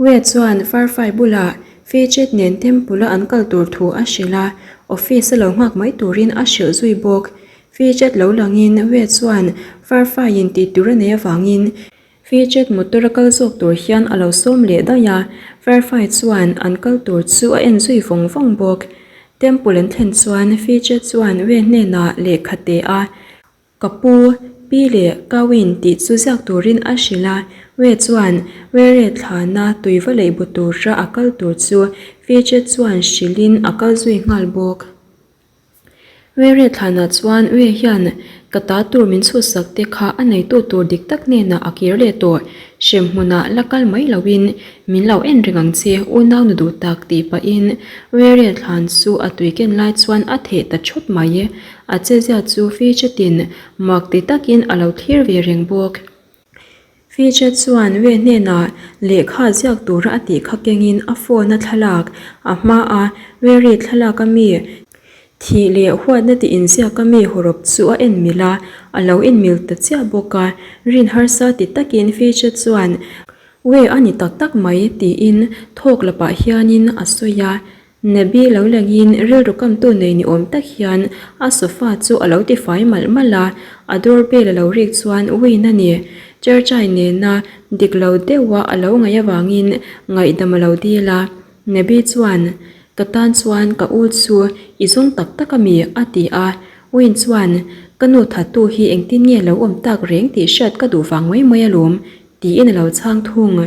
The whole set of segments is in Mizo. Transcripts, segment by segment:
Wei chuan Farfai bulah Fechet nen Temple-a an kal tur thu a hrilh a, office-a lo nghak mai turin a hrilh zui bawk. Fechet lo langin Wei chuan Farfaiin tih tur a nei avangin Fechet motor-a kal zawk tur hian a lo sawm leh daih a, Farfai chuan an kal tur chu a en zui vawng vawng bawk. Temple an thlen chuan Fechet chuan Wei hnenah lehkha teh a. Ka pu, pi leh Kawin tih chu ziak turin a hrilh a, Wei chuan Were thlana tui va leih bu tura a kal tur chu Fiche chuan hrilhin a kal zui nghal bawk. Were thlanah chuan Wei hian ka ta tur min chhutsak te kha a neitu tur dik tak hnenah a kir leh tawh, hremhmunah la kal mai loin min lo en reng ang che unau nu duh tak tih pahin Were thlan chu a tui ken lai chuan a theh ta thut mai. A chezia chu Fichetin mak ti takin a lo thlir ve reng bawk. Fichet chuan Wei hnenah lehkha ziak tura a tih kha kengin a phone a thlalak a hma a, Weri thlalak a mi thih leh huatna tih inziak a mi hawrawp chu a en mil a, a lo en mil ta chiah bawk a. Rin harsa ti takin Fichet chuan Wei a ni tak tak mai tiin thawk la pah hianin a sawi a. Nabi lo langin rilru kamtu nei ni awm tak hian a sofa chu a lo tifai malh malh a, a door bell a lo rik chuan Win a ni. Churchai nena dik lo deuha a lo ngaih avangin ngaihdam a lo dil a. Nabi chuan, Ka tan chuan ka u chu i zawng tak tak a mi? a ti a. Win chuan, Ka nu thattu hi engtin nge lo awm tak reng tih hriat ka duh vang mai mai alawm, tiin a lo chhang thung.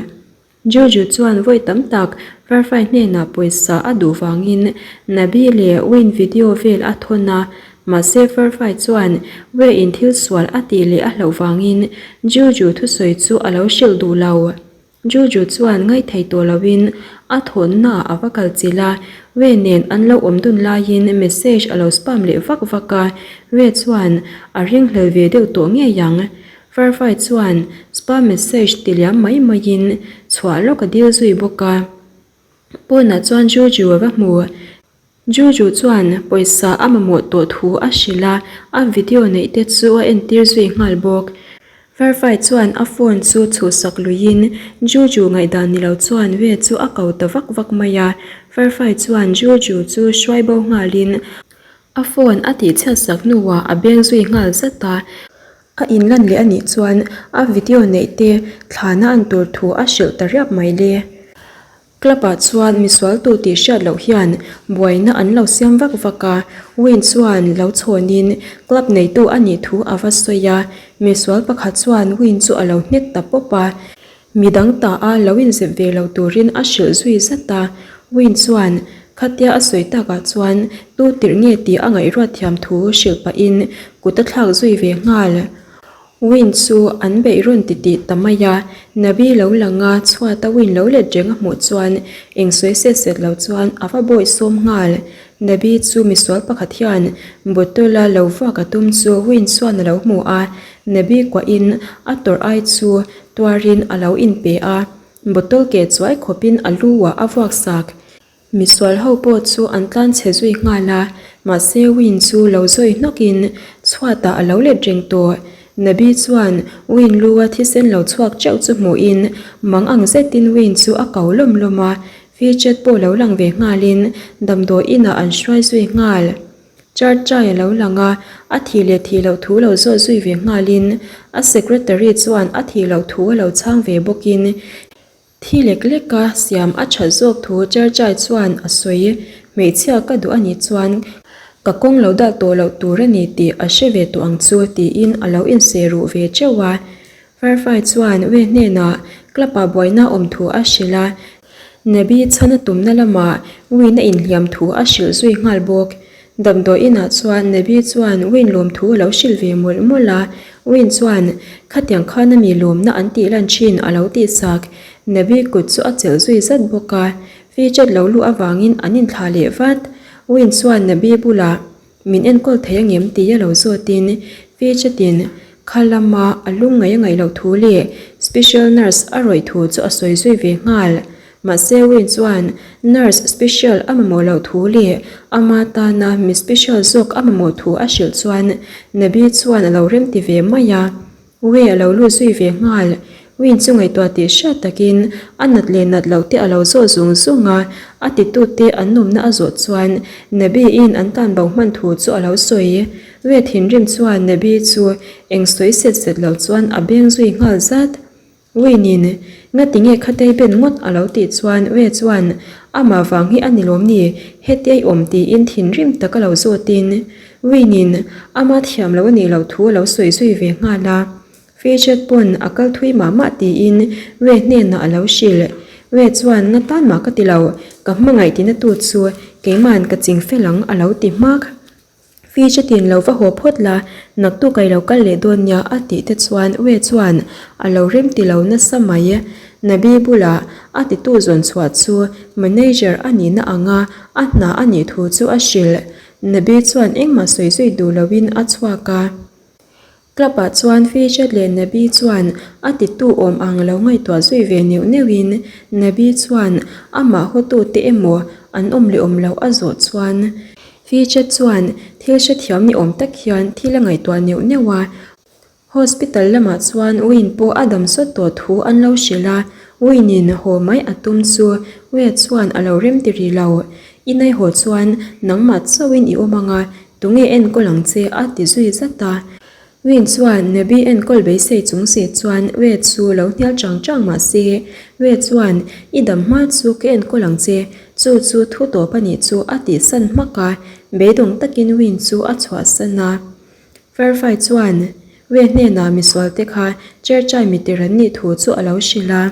Juju chuan vawi tam tak Farfai hnenah pawisa a duh vangin Nabi leh Win video vel a thawn a, mahse Farfai chuan Wei-in thil sual a tih leh a hlauh vangin Juju thusawi chu a lo hrilh duh lo. Juju chuan ngaithei tawh loin a thawnnaah a va kal chilh a, Wei nen an lo awm dun laiin message a lo spam leh vak vak a, Wei chuan a ringhlel ve deuh tawh ngei ang. Farfai chuan spam message ti liam mai maiin chhuah lawk a dil zui bawk a. Pawnah chuan Juju a va hmu. Juju chuan pawisa a mamawh tawh thu a hrilh a, a video neih te chu a entir zui nghal bawk. Farfai chuan a phone chu chhuhsak luiin Juju ngaihdan ni lo chuan Wei chu a ko ta vak vak mai a. Farfai chuan Juju chu hruai bo nghalin a phone a tihchhiatsak hnuah a beng zui nghal zat a. A inlan leh a nih chuan a video neih te thlana an tur thu a hrilh ta riap mai le. Club ah chuan misual tu tih hriat loh hian buaina an lo siam vak vak a, Wayne chuan lo chhawnin club neitu a nih thu a va sawi a, misual pakhat chuan Wayne chu a lo hnek ta pawp a, Midang ta a lo inzep ve lo turin a hrilh zui zat a, Wayne chuan khatia a sawi takah chuan tu tirh nge tih a ngaihruat thiam thu hrilh pahin kut a thlak zui ve nghal. Wayne chu an beih rawn ti tih ta mai a, Nabi lo langa chhuata Wayne lo let reng a hmuh chuan eng sawi set set lo chuan a va bawih sawm nghal. Nabi chu misual pakhat hian bottle-a lo vuak a tum chu Wayne chuan a lo hmu a, Nabi kuahin a tawrh ai chu Tuarin a lo inpe a, bottle ke chuai khawpin a lu ah a vuak sak. Misual ho pawh chu an tlan chhe zui nghal a, mahse Win chu lo zawi hnawkin chhuatah a lo let reng tawh. Nabi chuan Win lu a thisen lo chhuak teuh chu hmuhin mang ang zetin Win chu a ko lawm lawm a, Fichet pawh lo lang ve nghalin damdawi inah an hruai zui nghal. Churchai a lo lang a, a thih leh thih loh thu lo zawt zui ve nghalin a secretary chuan a thih loh thu a lo chhang ve bawkin thi lek leka siam a that zawk thu Churchai chuan a sawi. Hmeichhia ka duh a nih chuan ka kawng lo dah tawh loh tur a ni tih a hre ve tawh ang chu tiin a lo inseh ruh ve teuh a. Firefly chuan Wei hnenah club-ah buaina awm thu a hrilh a, Nabi chhan a tumna lamah Win a inhliam thu a hrilh zui nghal bawk. Damdawi inah chuan Nabi chuan Win lawm thu a lo hrilh ve mawlh mawlh a, Win chuan khatiang khan a mi lawmna an tih lan thin a lo tihsak. Nabi kut chu a chelh zui zat bawk a, Featured lo luh avangin an inthlah leh vat. Win chuan Nabi bulah Min enkawl thei angem tih a lo zawtin Fechatin kha lama a lung ngaih a ngaih loh thu leh special nurse a rawih thu chu a sawi zui ve nghal. Mahse Win chuan nurse special a mamawh loh thu leh ama tana mi special zawk a mamawh thu a hrilh chuan Nabi chuan a lo remti ve mai a. Wei a lo lut zui ve nghal. Win chu ngaihtuah tih hriat takin a nat leh nat loh te a lo zawh zung zung a, a titute an nawmna a zawh chuan Nabi-in an tan bo hman thu chu a lo sawi. Wei thinrim chuan Nabi chu eng sawi set set lo chuan a beng zui nghal zat. Win-in ngati nge khatei ben ngawt a lo tih chuan Wei chuan amah vang hi a ni lawm ni hetia i awm tiin thinrim tak a lo zawtin Win-in ama thiam lo a nih loh thu a lo sawi zui ve nghal a. Featured pawn a kal thui mah mah tiin Wei hnenah a lo hrilh. Wei chuan nga tan mah ka ti lo, ka hmangaih tina tu chu keima'n ka ching fel ang a lo ti hmak. Featured in lo va haw phawt la, naktuk a i lo kal leh dawn nia a tih te chuan Wei chuan a lo rem ti lo nasa mai. Nabi bulah a titu zawn chhuah chu manager a nihna anga a hna a nih thu chu a hrilh. Nabi chuan engmah sawi zui duh loin a chhuak a. Club ah chuan Fijat leh Nabi chuan a titu awm ang lo ngaihtuah zui ve neuh neuhin Nabi chuan amah hawtute emaw an awm leh awm loh a zawh chuan Fijat chuan thil hrethiam ni awm tak hian thil a ngaihtuah neuh neuh a. Hospital lamah chuan Win pawh a dam sawt tawh thu an lo hrilh a, Win in haw mai a tum chu Wei chuan a lo rem ti rih lo. I nai haw chuan nangmah chauhin i awm ang a, Tunge enkawl ang che? a ti zui zat a. Win chuan Nabi enkawl beisei chung si chuan Wei chu lo hnial chang chang mah se, Wei chuan I dam hma chu ka enkawl ang che, chu chu thu tawp a nih chu a tih san hmak a, beidawng takin Win chu a chhuahsan a. Fairfai chuan Wei hnenah misualte kha Cherchai mitir an nih thu chu a lo hrilh a.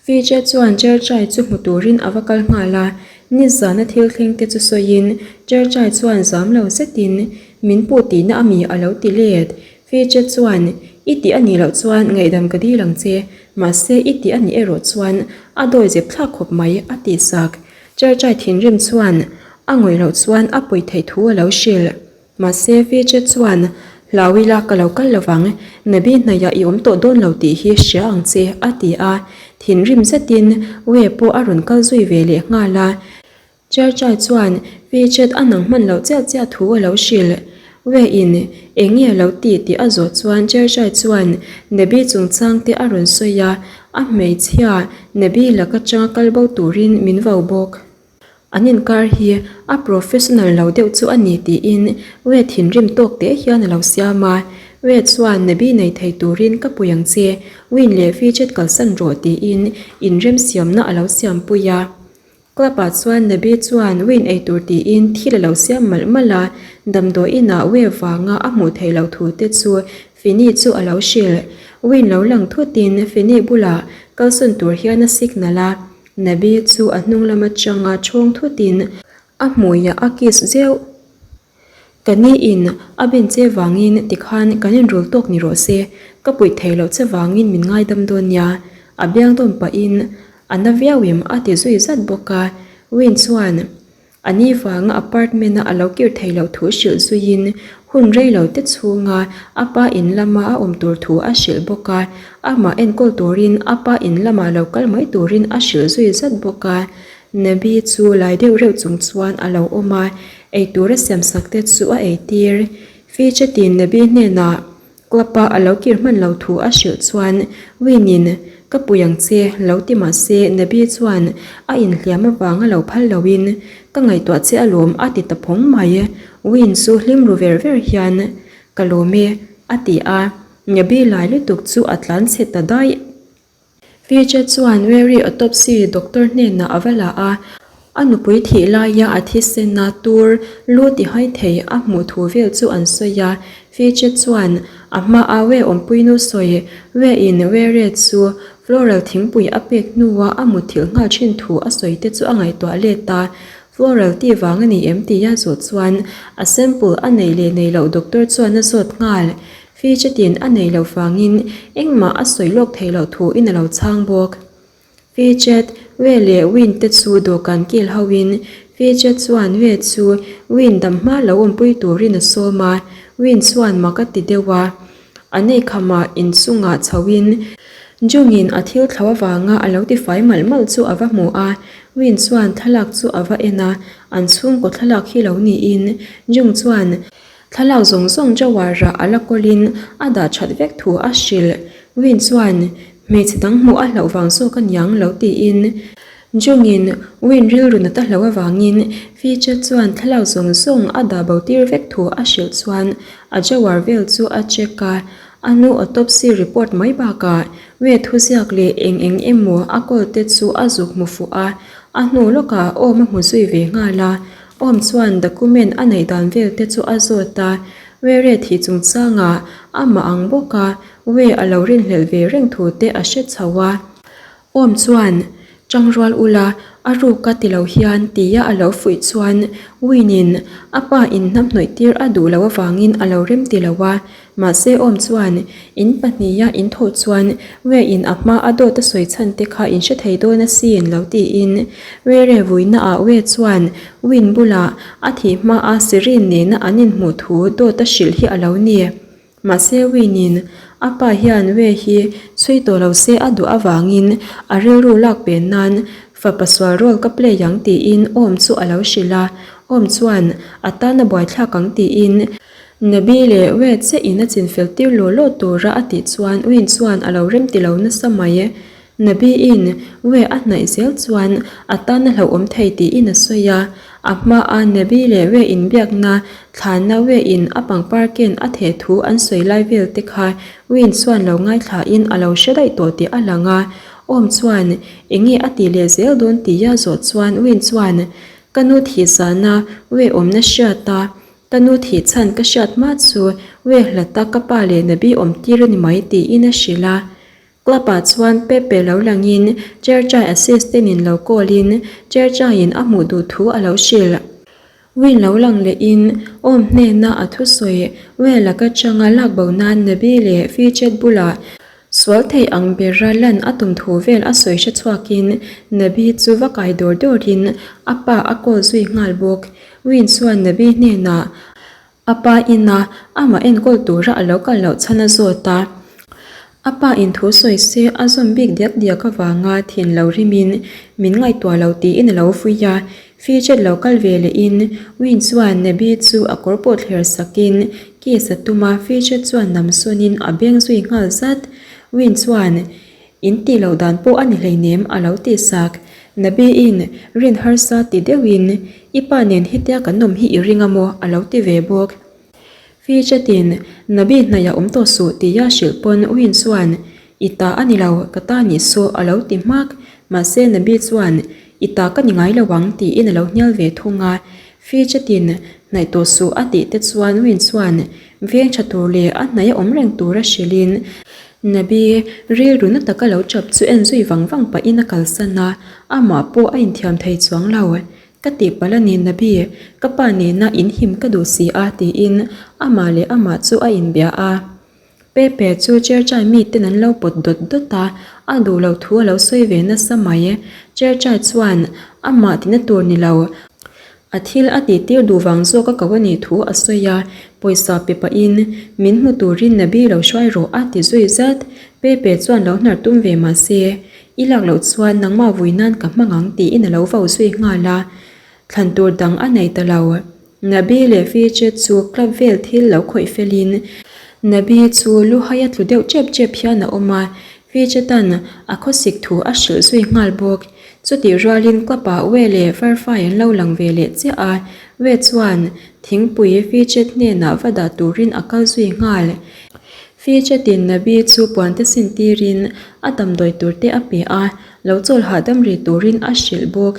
Vijay chuan Cherchai chu hmu turin a va kal nghal a, nizana thil thleng te chu sawiin Cherchai chuan zam lo zetin min puh tihna a mi a lo ti let. Vijay chuan, I tih a nih loh chuan ngaihdam ka dil ang che, mahse i tih a nih erawh chuan a dawi zep thlak khawp mai a tih sak. Cherchai thinrim chuan a ngawih loh chuan a pawi theih thu a lo hrilh. Mahse Vijay chuan, Hlau ila ka lo kal lovang, Nabi hnaihah i awm tawh dawn lo tih hi hria ang che, a ti a. Thinrim zetin Wei pawh a rawn kal zui ve leh nghal a. Cherchai chuan Vijay a nang hman loh chiah chiah thu a lo hrilh. Wei in eng nge a lo ti tih a zawh chuan Cherchai chuan Nabi chungchang te a rawn sawi a, a hmeichhia Nabi laka changa kal bo turin min vau bawk. An inkar hi a professional lo deuh chu a ni tiin Wade thinrim tawk teh hian a lo siam a. Wade chuan Nabi nei thei turin ka pui ang che, Win leh Fidget kalsan rawh tiin inremsiamna a lo siampui a. Club ah chuan Nabi chuan Win ei tur tiin thil a lo siam malh malh a, damdawiin ah Wade vanga a hmuh theih loh thu te chu Finny chu a lo hrilh. Win lo lang thutin Finny bulah kalsawn tur hian a signal a. Nabi chu a hnung lam atanga chhawng thutin a hmuiah a kiss zeuh. Ka ni in a ben che vangin tikhan kan inrul tawk ni rawh se, ka puih thei loh che vangin min ngaidam dawn nia, a biang dawm pahin a na viau em a ti zui zat bawk a, Win chuan A ni vanga apartment-a a lo kir thei loh thu hrilh zuiin hun rei lo te chhunga a pa in lama a awm tur thu a hrilh bawk a, amah enkawl turin a pa in lamah lo kal mai turin a hrilh zui zat bawk a. Nabi chu lai deuh reuh chung chuan a lo awm a, eitur a siamsak te chu a eitir. Fichetin Nabi hnenah Club-a a lo kir hman lo thu a hrilh chuan Win-in ka pui ang che lo ti mah se Nabi chuan a inhliam avanga lo phal loin ka ngaihtuah che alawm a ti ta phawng mai. Win chu hlim ru ver ver hian ka lawm e a ti a, Nabi lai lutuk chu a tlan chhe ta daih. Vijay chuan Mary autopsy doctor hnenah a va la a, a nupui thih laia a thisen a tur lu tihai thei a hmuh thu vel chu an sawi a. Vijay chuan a hma a we awmpuinu sawi we in Were chu floral thingpui a pek hnua a mutthilh nghal thin thu a sawi te chu a ngaihtuah let a. Floral tih vang a ni em tia zawh chuan a sample a neih leh neih loh doctor chuan a zawt nghal. Fidgetin a nei loh vangin engmah a sawi lawk theih loh thuin a lo chhang bawk. Fidget, We leh Win te chu dawhkan kil hoin Fidget chuan We chu Win dam hma lo awmpui turin a sawm a, Win chuan mak a ti deuh a. A nei khamah inchungah chhoin Jungin a thil thlo avanga a lo tifai malh malh chu a va hmu a, Win chuan thlalak chu a va en a, an chhungkaw thlalak hi lo niin Jung chuan Thlalak zawng zawng Jawara a la kawlin a dah that vek thu a hrilh. Win chuan, Hmeichhe dang hmuh a hlauh vang zawk aniang lo tiin Jungin Win rilru nat a hlauh avangin Feature chuan thlalak zawng zawng a dah bo tir vek thu a hrilh chuan a jawar vel chu a check a, a nu autopsy report mai bakah Wei thuziak leh eng eng emaw a kawl te chu a zuk hmu fuh a, a hnu lawkah Awm a hmu zui ve nghal a, Awm chuan document a neih dan vel te chu a zawt a, Were thih chungchangah amah ang bawka Wei a lo rinhlelh ve reng thu te a hre chho a. Awm chuan, Tangrual ula, a ruk a ti lo hian tia a lo fuih chuan Win-in a pa in hnamhnawih tir a duh loh avangin a lo rem ti lo a. Mahse Awm chuan, In pahniha in thawh chuan Wei-in a hma a dawt a sawi chhan te kha in hre thei dawn asin lo tiin Were vuinaah Wei chuan Win bulah a thih hmaa Sirin nena an inhmuh thu dawt a hrilh hi a lo ni. Mahse Win-in a pa hian Wei hi chhui tawh lo se a duh avangin a rilru lak pen nan fapa sual role ka play ang tiin Awm chu a lo hrilh a, Awm chuan a tan a buaithlak ang tiin Nabi leh Wei che in a chinfel tir law law tura a tih chuan Win chuan a lo remti lo nasa mai. Nabiin Wei a hnaih zel chuan a tan a hlauhawm thei tiin a sawi a. A hmaa Nabi leh Wei inbiakna thlana Wei-in a pangpar ken a theh thu an sawi lai vel te kha Win chuan lo ngaithlain a lo hre daih tawh tih a lang a. Awm chuan enge a tih leh zel dawn tia zawh chuan Win chuan ka nu thih zana Wei awmna hriat a Ka nu thih chhan ka hriat hma chu Wei hlata ka pa leh Nabi awm tir a ni mai tiin a hrilh a. Club ah chuan Pepe lo langin Cherchai assistant in lo call in Cherchai in a hmuh duh thu a lo hrilh. Win lo lang leh in Awm hnena a thusawi Well laka changa lak bo nan Nabi leh Fichet bulah sual thei ang bera lan a tum thu vel a sawi hre chhuak in Nabi chu va kai dawr dawr in a pa a call zui nghal bawk. Win chuan Nabi hnenah A pa ina amah enkawl tura a lo kal loh chhan a zawt a. A pa in thu sawi se a zawm bik diak diak avanga thin lo rimin min ngaihtuah lo tiin a lo vui a. Fidget lo kal ve lehin Win chuan Nabi chu a kawr pawh thler sakin kiss a tum a, Fidget chuan nam sawnin a beng zui nghal zat. Win chuan In tih loh dan pawh a ni hleinem a lo ti sak. Nabiin rin harsa ti deuhin i pa nen hetia kan awm hi i ring a maw a lo ti ve bawk. Fichatin Nabi hnaih a awm tawh suh tia hrilh pawn Win chuan i ta a ni lo ka ta nih suh a lo ti hmak. Mahse Nabi chuan i ta ka ni ngai lo ang tiin a lo hnial ve thung a. Fichatin hnaih tawh suh a tih te chuan Win chuan veng tha tur leh a hnaih a awm reng tura hrilhin Nabi, rilru na taka lo chap chu en zui vang vang pahin a kalsan a, amah pawh a inthiam thei chuang lo. Ka tihpalh a ni Nabi, ka pa nena inhim ka duh si a tiin amah leh amah chu a inbia a. Pepe chu Cherchai miten an lo pawt dawt dawt a, a duh loh thu a lo sawi ve nasa mai. Cherchai chuan amah tina tur ni lo. A thil a tihtir duh vang zawk a ko a nih thu a sawi a, pawisa pe pahin min hmu turin Nabi lo hruai rawh a ti zui zat. Pepe chuan lo hnar tum ve mah se, I lak loh chuan nangmah vui nan ka hmang ang tiin a lo vau zui nghal a, thlan tur dang a nei ta lo. Nabi leh Fiche chu club vel thil lo khawih felin Nabi chu lu haia tlu deuh chep chep hian a awm a, Fichetan a khawsik thu a hrilh zui nghal bawk. Chutih rualin club-ah Wei leh Farfai an lo lang ve leh chiah a, Wei chuan thingpui Fichet hnenah va dah turin a kal zui nghal. Fichetin Nabi chu puante sin tirin a damdawi turte a pe a, lo chawl hahdam ri turin a hrilh bawk.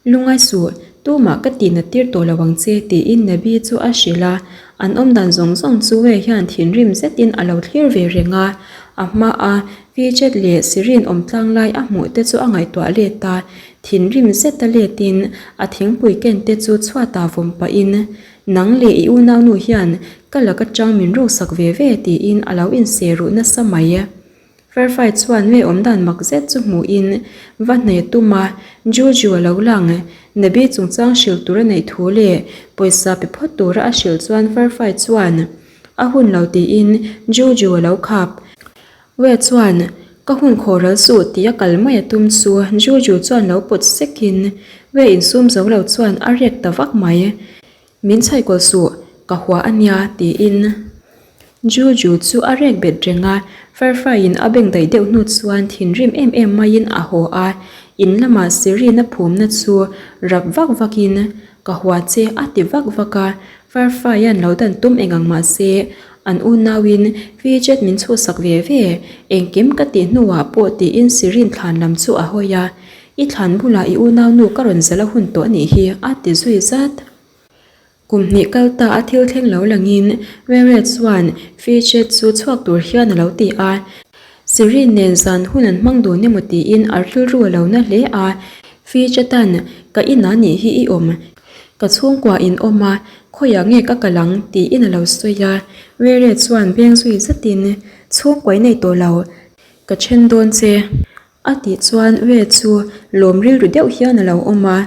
Lungai suh, tumah ka tih nat tir tawh lo ang che tiin Nabi chu a hrilh a, an awmdan zawng zawng chu Wei hian thinrim zetin a lo thlir ve reng a, a hmaa Fichet leh Sirin awm tlang lai a hmuh te chu a ngaihtuah let a, thinrim zeta letin a thingpui ken te chu chhuatah vawm pahin Nang leh i unaunu hian ka laka chang min ruksak ve ve tiin a lo inseh ruh nasa mai. Fairfai chuan nui awm dan mak zet chu hmuhin va hne tum a, Juju a lo lang. Nabi chungchang hrilh tur a neih thu leh pawisa pe phawt tura a hrilh chuan Fairfai chuan a hun lo tiin Juju a lo khap. Wei chuan ka hun khawhral suh tih a kal mai a tum chu Juju chuan lo pawt sekin Wei insum zo lo chuan a rek ta vak mai. Min chhaikawl suh, ka hua a nia, tiin Juju chu a rek bet reng a. Farfaiin a bengdaih deuh hnu chuan thinrim em em maiin a haw a, in lamah Serena phumna chu rap vak vakin Ka hua che a ti vak vak a, Farfaia'n lo dan tum eng ang mah se an unauin Vijat min chhuhsak ve ve, engkim ka tih hnuah pawh tiin Sirin thlan lam chu a hawi a, I thlan bulah i unaunu ka rawn zalh a hun tawh anih hi a ti zui zat. Kum hnih kal ta a thil thleng lo langin Rere chuan Vijat chu chhuak tur hian a lo ti a, Sirin nen zan hun an hmang dun emaw tiin a rilru a lo na hle a, Vijatan ka inah nih hi i awm Ka chhungkua in awm a, khawiah nge ka kal ang tiin a lo sawi a, Rere chuan beng zui zatin chhungkua i nei tawh lo, ka then dawn che a tih chuan Re chu lawm rilru deuh hian a lo awm a,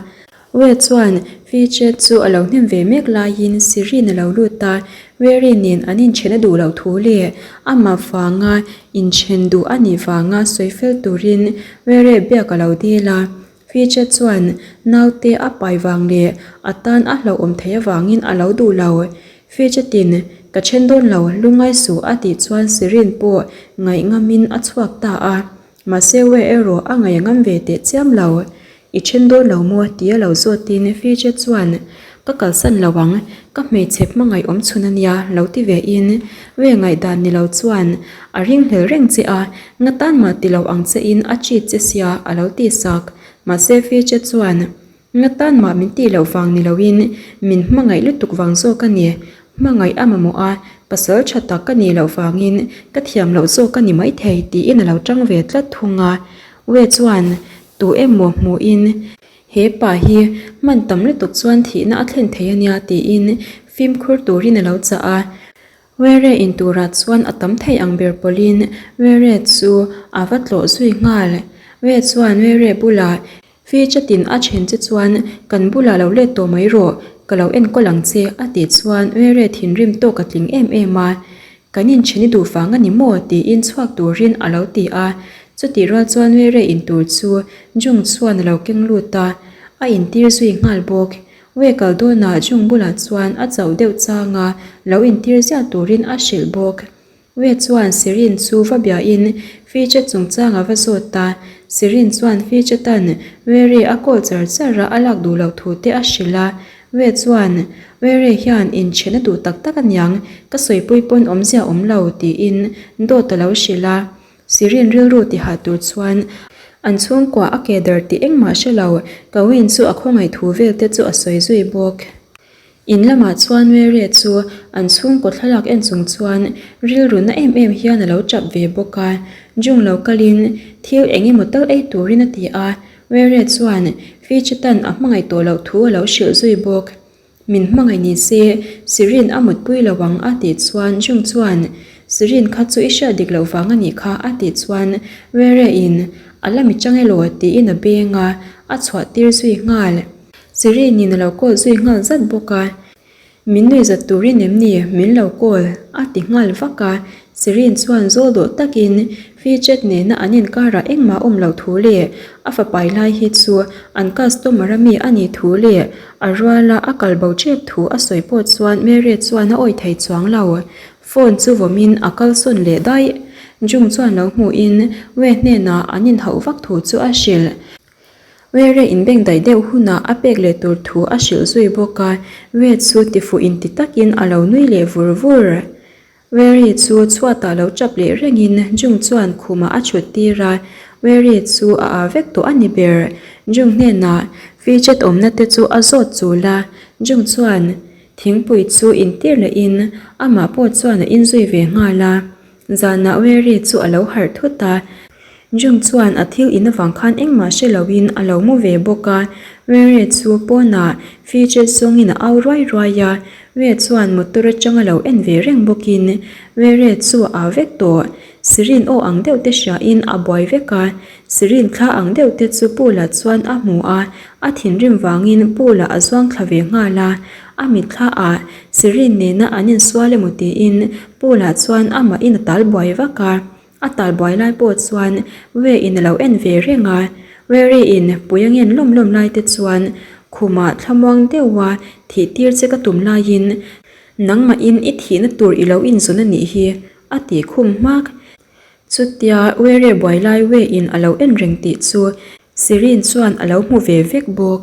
Re chuan Vijay chu a lo hnem ve mek laiin Sirin a lo lut a, Rere nen an inthen a duh loh thu leh amah vanga inthen duh a nih vanga sawi fel turin Rere biak a lo dil a. Fiche chuan naute a pai vang leh a tan a hlauhawm theih avangin a lo duh lo. Fiche tin, Ka then dawn lo, lungngai suh a tih chuan Sirin pawh ngaih ngamin a chhuak ta a. Mahse we erawh a ngaih a ngam ve teh chiam lo. I then dawn lo maw? tia lo zawtin Fiche chuan, Ka kalsan lo ang, ka hmeichhe hmangaih awm chhun a nia lo ti ve in we ngaihdan ni lo chuan a ringhlel reng che a, nga tan mah ti lo ang che in a cheat che sia a lo ti sak. Mahse Fiche chuan nga tan mah min tih loh vang ni lo in min hmangaih lutuk vang zawk a ni, hmangaih a mamawh a, pasal tha tak ka nih loh vangin ka thiam loh zawk a ni maithei tiin a lo tang ve tlat thung a. We chuan tu emaw hmuhin He pa hi hman tam lutuk chuan thihna a thlen thei a nia tiin fimkhur turin a lo chah a. Were in turah chuan a tam thei ang ber pawlhin Were chu a va tlawh zui nghal. Were chuan Were bulah Fi chatin a then che chuan kan bulah lo let tawh mai rawh, ka lo enkawl ang che a tih chuan Were thinrim tawk a tling em em a. Kan inchhen i duh vang a ni maw? tiin chhuak turin a lo ti a. Chutih rual chuan Were in tur chu Jung chuan a lo keng lut a, a intir zui nghal bawk. Wei kal dawnah Jung bulah chuan a chauh deuh chang a, lo intir ziah turin a hrilh bawk. Wei chuan Sirin chu va biahin Fiche chungchang a va zawt a, Sirin chuan Fiche tan Were a call char char a, a lak duh loh thu te a hrilh a. Wei chuan, Were hian inchhen a duh tak tak aniang, ka sawipui pawn awmzia awm lo, tiin dawt a lo hrilh a. Sirin rilru tihah tur chuan an chhungkua a ke dar tih engmah hre lo, Kawin chu a khawngaih thu vel te chu a sawi zui bawk. In lamah chuan Were chu an chhungkaw thlalak en chung chuan rilru na em em hian a lo tap ve bawk a. Jung lo kalin thil eng emaw tal ei turin a ti a, Were chuan Fichitan a hmangaih tawh loh thu a lo hrilh zui bawk. Min hmangaih ni se, Sirin a mutpui lo ang a tih chuan Jung chuan, Sirin kha chu i hriat dik loh vang a nih kha a tih chuan Rere in a la mi chang elaw tiin a beng a, a chhuah tir zui nghal. Sirin in a lo call zui nghal zat bawk a. Min nuih zat turin em ni min lo call a ti nghal vak a, Sirin chuan zawl dawh takin Fidget nena an inkarah engmah awm loh thu leh a fapai lai hi chu an customer a mi a nih thu leh a ruala a kal bo tep thu a sawi pawh chuan Mary chuan a awih thei chuang lo. Phone chu vawmin a kalsawn leh daih. Jung chuan lo hmuhin Wei hnenah an inhauh vak thu chu a hrilh. Were inbengdaih deuh hunah a pek leh tur thu a hrilh zui bawk a, Wei chu tifuh inti takin a lo nui leh vur vur. Wary chu chhuatah lo chap leh rengin Jung chuan khumah a chhut tir a, Wary chu a aa vek tawh a ni ber. Jung hnenah Fidget awmna te chu a zawt chul a, Jung chuan thingpui chu intir lehin amah pawh chuan a inzui ve nghal a. Zanah Wary chu a lo harh thut a, Jung chuan a thil in avang khan engmah hre loin a lo mu ve bawk a, Rere chu pawnah Fidget zawngin a au ruai ruai a, Re chuan motor atanga lo en ve reng bawkin Rere chu a au vek tawh. Sirin aw ang deuh te hriain a buai vek a, Sirin thla ang deuh te chu pool ah chuan a hmu a, a thinrim vangin pool ah a zuang thla ve nghal a, a mitthla ah Sirin nena an insual emaw tiin pool ah chuan amahin a tal buai vak a. A tal buai lai pawh chuan Wei in a lo en ve reng a, Weri in pui a ngen lawm lawm lai te chuan khumah thlamuang deuha thih tir che ka tum laiin nangmahin i thihna tur i lo inzawn a nih hi a tih khum hmak. Chutia Were buai lai Wei in a lo en reng tih chu Sirin chuan a lo hmu ve vek bawk.